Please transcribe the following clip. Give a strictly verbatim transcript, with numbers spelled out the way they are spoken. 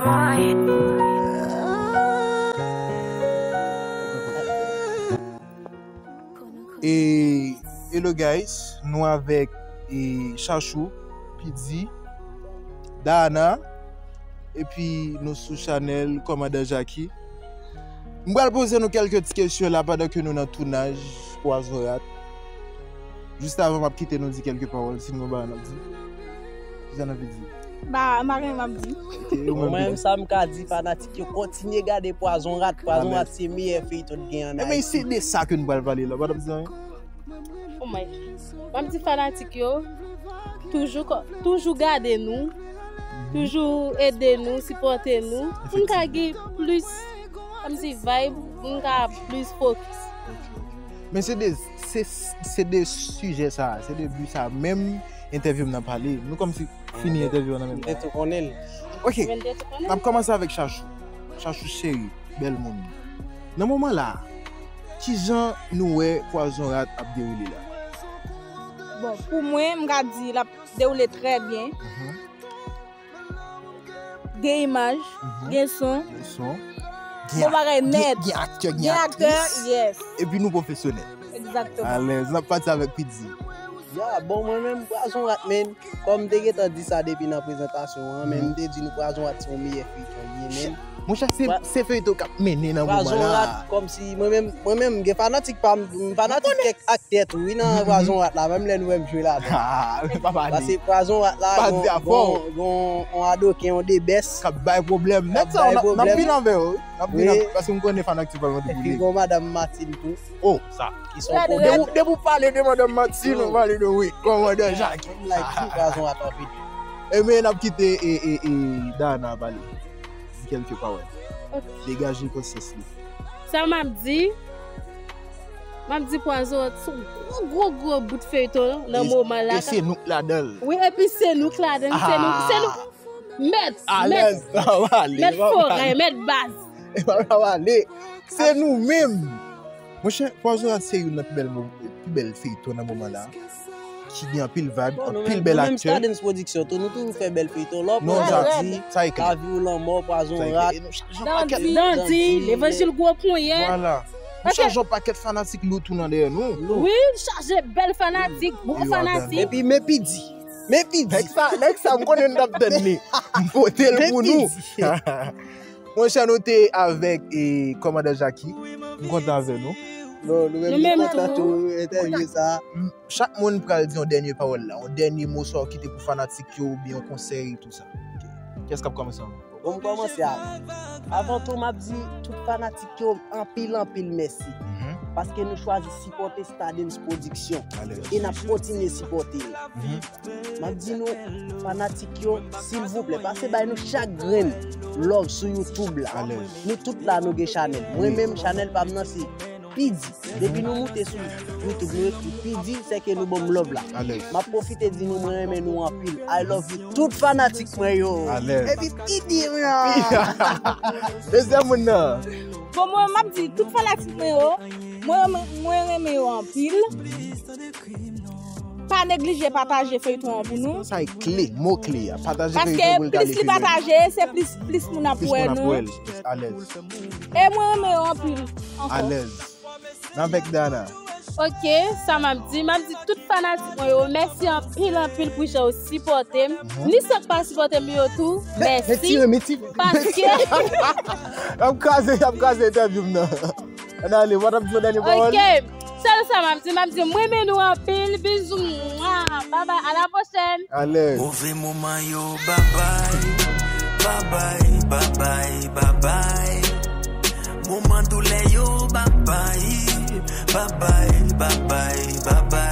E, hello guys, nou avèk, e, Chachou, Piddy, Dana, epi nou sou chanèl Kòmandan Jackie. M pral poze nou kèlke ti kesyon la pandan ke nou nan tounaj Pwazon Rat. Jis avan m ap kite nou di kèlke pawòl, si nou gen bagay n ap di. Kisa n anvi di? Ba, m pa gen m ap di. Ok, ou menm, Mwen menm, sa m ka di, fanatik yo kontinye gade Pwazon Rat. Pwazon Rat se meyè feyton ki gen an Ayiti. Ebyen, se de sa ke nou pral pale la, pa t ap di anyen? Oh my. M ap di fanatik yo, toujou, toujou gade nou, toujou ede nou, sipòte nou, pou n ka gen plis, kòmsi vibe, pou n ka plis fokis. Men se de, se, se de sijè sa, se de bi sa, menm entèvyou m nan pale. Nou kòmsi fini entèvyou an nan menm. Mwen te tou konnen l. Ok, n ap kòmanse avèk Chachou. Chachou cheri, bèl moun. Nan moman la, kijan nou wè Pwazon Rat ap dewoule la? Bon, pou mwen, m ka di l ap dewoule trè byen. Mhm. Gen imaj, mhm, gen son. Gen son. Bon bagay nèt. Gen aktè, gen aktris. Gen aktè, yes. Epi nou pwofesyonèl. Egzakteman. Alèz, n ap pati avèk Piddy. Ya, bon, mwen menm, Pwazon Rat, men, kòm m te gentan di sa depi nan prezantasyon an, men m te di nou Pwazon Rat se yon meyè feyton li ye, men. Monchè, se, se feyton k ap mennen nan moman la. Pwazon Rat, kòmsi, mwen menm, mwen menm, gen fanatik pa m, fanatik kèk aktè tou, wi, nan Pwazon Rat la, menm lè nou wè m jwe ladan. Ah, men pa pale. Paske Pwazon Rat la, gon, gon, gon, on adoken, on debès. K ap bay pwoblèm. Nèg sa yo, n ap, n ap vin avè yo, wi. N ap vin avè, paske m konnen fanatik pa m an te boule. Epi gon madanm Matin tou. Oh, sa. Ki son pwoblèm. Depi, depi w pale de madanm Matin, ou pale de, wi, kòmandan Jackie. Like, ki Pwazon Rat anpil. Ebyen, n ap kite, e, e, e, Dana pale. Di kèlke pawòl. Ok. Degaje konsyans li. Sa m ap di, m ap di Pwazon Rat se yon gwo, gwo, gwo bout feyton nan moman la. E se nou k ladan l. Wi, epi se nou k ladan l, se nou, se nou. Mèt, mèt, mèt forè, mèt baz. E pa pale. Se nou menm. Monchè, Pwazon Rat se youn nan pi bèl mo-, pi bèl feyton nan moman la. Ki gen anpil vibe, anpil bèl aktè. Bon, nou menm, nou menm Stardens Production tou, nou toujou fè bèl feyton. Lè w pran Dandy, Lavi ou Lanmò, Pwazon Rat. Dandy, Levanjil Gwo Ponyèt. Vwala. Nou chaje yon pakèt fanatik lou tou nan dèyè nou. Wi, chaje bèl fanatik, gwo fanatik. Epi men Piddy. Men Piddy. Nèg sa, nèg sa, m konnen n t ap tann li. M pote l pou nou. Monchè, nou te avèk, e, kòmandan Jackie. M kontan avè nou. Nou menm tou, entèvyou sa. Chak moun pral di yon dènye pawòl la, yon dènye mo sa w kite pou fanatik yo oubyen yon konsèy, tou sa. Ok. Kiyès k ap kòmanse anvan? Bon, m kòmanse avan. Avan tou, m ap di tout fanatik yo anpil, anpil mèsi. Mhm. Paske nou chwazi sipòte Stardens Production. E n ap kontinye sipòte l. Mhm. M ap di nou, fanatik yo, silvouplè, pase bay nou chak grenn love sou YouTube la. Nou tout la, nou gen chanèl. Mwen menm, chanèl pa m nan se Piddy. Depi nou moute sou YouTube, nou ekri Piddy, sèke nou ban m love la. M ap pwofite di nou, mwen renmen nou anpil. I love you, tout fanatik mwen yo. Epi Piddy, mwen. Dezyèm moun nan. Bon, mwen, m ap di tout fanatik mwen yo, mwen, mwen renmen yo anpil. Pa neglije pataje feyton an pou nou. Sa e kle, mo kle a. Pataje feyton pou l ka ale pi lwen. Paske plis li pataje, se plis, plis moun ap wè nou. Plis moun ap wè l, plis alèz. E mwen renmen yo anpil ankò. Alèz. N avèk Dana. Ok, sa m ap di, m ap di tout fanatik mwen yo, mèsi anpil, anpil pou jan yo sipòte m. Mhm. Ni sa k pa sipòte m yo tou, mèsi. Paske. Y ap kraze, y ap kraze entèvyou m nan. Ann ale, w ap di yon dènye pawòl? Ok. Sèl sa m ap di, m ap di, mwen renmen nou anpil. Bizou, mwa. Babay, a la pwochèn. Alèz. Move moman yo, babay. Babay, babay, babay. Moman doulè yo, babay. Babay, babay, babay.